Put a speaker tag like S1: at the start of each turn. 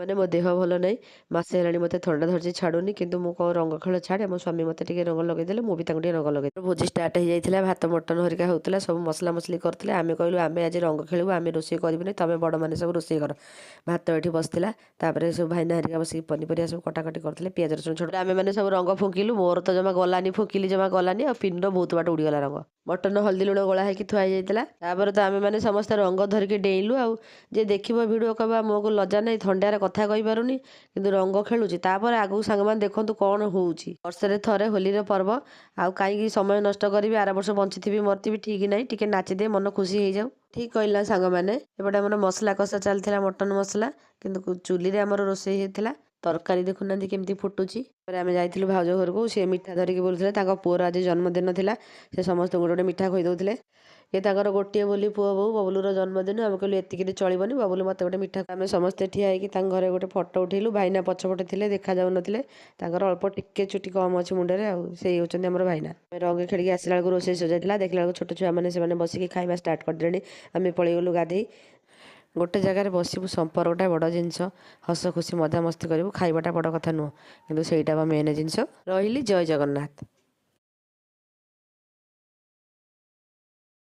S1: ମାନେ ମୋ ଦେହ ଭଲ ନାହିଁ, ମାସେ ହେଲାଣି ମୋତେ ଥଣ୍ଡା ଧରିଛି, ଛାଡ଼ୁନି। କିନ୍ତୁ ମୁଁ କ'ଣ ରଙ୍ଗ ଖେଳ ଛାଡ଼େ? ମୋ ସ୍ୱାମୀ ମୋତେ ଟିକେ ରଙ୍ଗ ଲଗେଇଦେଲେ, ମୁଁ ବି ତାଙ୍କୁ ଟିକେ ରଙ୍ଗ ଲଗେଇ। ଭୋଜି ଷ୍ଟାର୍ଟ ହେଇଯାଇଥିଲା, ଭାତ ମଟନ ହରିକା ହେଉଥିଲା, ସବୁ ମସଲା ମସଲି କରୁଥିଲେ। ଆମେ କହିଲୁ, ଆମେ ଆଜି ରଙ୍ଗ ଖେଳିବୁ, ଆମେ ରୋଷେଇ କରିବୁନି, ତମେ ବଡ଼ମାନେ ସବୁ ରୋଷେଇ କର। ଭାତ ଏଠି ବସିଥିଲା। ତାପରେ ସବୁ ଭାଇନା ହରିକା ବସିକି ପନିପରିବା ସବୁ କଟାକଟି କରୁଥିଲେ, ପିଆଜ ରସୁଣ ଛୋଟ। ଆମେମାନେ ସବୁ ରଙ୍ଗ ଫୁଙ୍କିଲୁ। ମୋର ତ ଜମା ଗଲାନି, ଫୁଙ୍କିଲି ଜମା ଗଲାନି, ଆଉ ପିନ୍ର ବହୁତ ବାଟ ଉଡ଼ିଗଲା ରଙ୍ଗ। ମଟନ ହଳଦୀ ଲୁଣ ଗୋଳା ହେଇକି ଥୁଆ ହେଇଯାଇଥିଲା। ତାପରେ ତ ଆମେମାନେ ସମସ୍ତେ ରଙ୍ଗ ଧରିକି ଡେଇଁଲୁ। ଆଉ ଯିଏ ଦେଖିବ ଭିଡ଼ିଓ କହିବ, ମୋକୁ ଲଜା ନାହିଁ, ଥଣ୍ଡାରେ କଥା କହିପାରୁନି କିନ୍ତୁ ରଙ୍ଗ ଖେଳୁଛି। ତାପରେ ଆଗକୁ ସାଙ୍ଗମାନେ ଦେଖନ୍ତୁ କ'ଣ ହେଉଛି। ବର୍ଷରେ ଥରେ ହୋଲିର ପର୍ବ, ଆଉ କାହିଁକି ସମୟ ନଷ୍ଟ କରିବି? ଆର ବର୍ଷ ବଞ୍ଚିଥିବି ମରିଥିବି ଠିକ୍ ନାହିଁ, ଟିକେ ନାଚିଦେ, ମନ ଖୁସି ହେଇଯାଉ। ଠିକ୍ କହିଲା ସାଙ୍ଗମାନେ। ଏପଟେ ଆମର ମସଲା କଷା ଚାଲିଥିଲା, ମଟନ ମସଲା, କିନ୍ତୁ ଚୁଲିରେ ଆମର ରୋଷେଇ ହେଇଥିଲା। ତରକାରୀ ଦେଖୁନାହାନ୍ତି କେମିତି ଫୁଟୁଛି। ତାପରେ ଆମେ ଯାଇଥିଲୁ ଭାଉଜ ଘରକୁ। ସେ ମିଠା ଧରିକି ବୁଲୁଥିଲେ। ତାଙ୍କ ପୁଅର ଆଜି ଜନ୍ମଦିନ ଥିଲା, ସେ ସମସ୍ତଙ୍କୁ ଗୋଟେ ଗୋଟେ ମିଠା ଖୋଇ ଦେଉଥିଲେ। ଇଏ ତାଙ୍କର ଗୋଟିଏ ବୋଲି ପୁଅ ବୋହୂ, ବବୁଲୁର ଜନ୍ମଦିନ। ଆମେ କହିଲୁ ଏତିକିରେ ଚଳିବନି, ବବୁଲୁ ମୋତେ ଗୋଟେ ମିଠା। ଆମେ ସମସ୍ତେ ଠିଆ ହେଇକି ତାଙ୍କ ଘରେ ଗୋଟେ ଫଟୋ ଉଠେଇଲୁ। ଭାଇନା ପଛପଟେ ଥିଲେ, ଦେଖାଯାଉନଥିଲେ। ତାଙ୍କର ଅଳ୍ପ ଟିକେ ଚୁଟି କମ୍ ଅଛି ମୁଣ୍ଡରେ, ଆଉ ସେଇ ହେଉଛନ୍ତି ଆମର ଭାଇନା। ଆମେ ରଙ୍ଗ ଖେଳିକି ଆସିଲା ବେଳକୁ ରୋଷେଇ ସରିଯାଇଥିଲା। ଦେଖିଲା ବେଳକୁ ଛୋଟ ଛୁଆମାନେ ସେମାନେ ବସିକି ଖାଇବା ଷ୍ଟାର୍ଟ କରିଦେଲେଣି। ଆମେ ପଳେଇଗଲୁ ଗାଧେଇ। ଗୋଟେ ଜାଗାରେ ବସିବୁ, ସମ୍ପର୍କଟା ବଡ଼ ଜିନିଷ। ହସ ଖୁସି ମଜାମସ୍ତି କରିବୁ, ଖାଇବାଟା ବଡ଼ କଥା ନୁହଁ, କିନ୍ତୁ ସେଇଟା ବା ମେନ୍ ଜିନିଷ। ରହିଲି, ଜୟ ଜଗନ୍ନାଥ।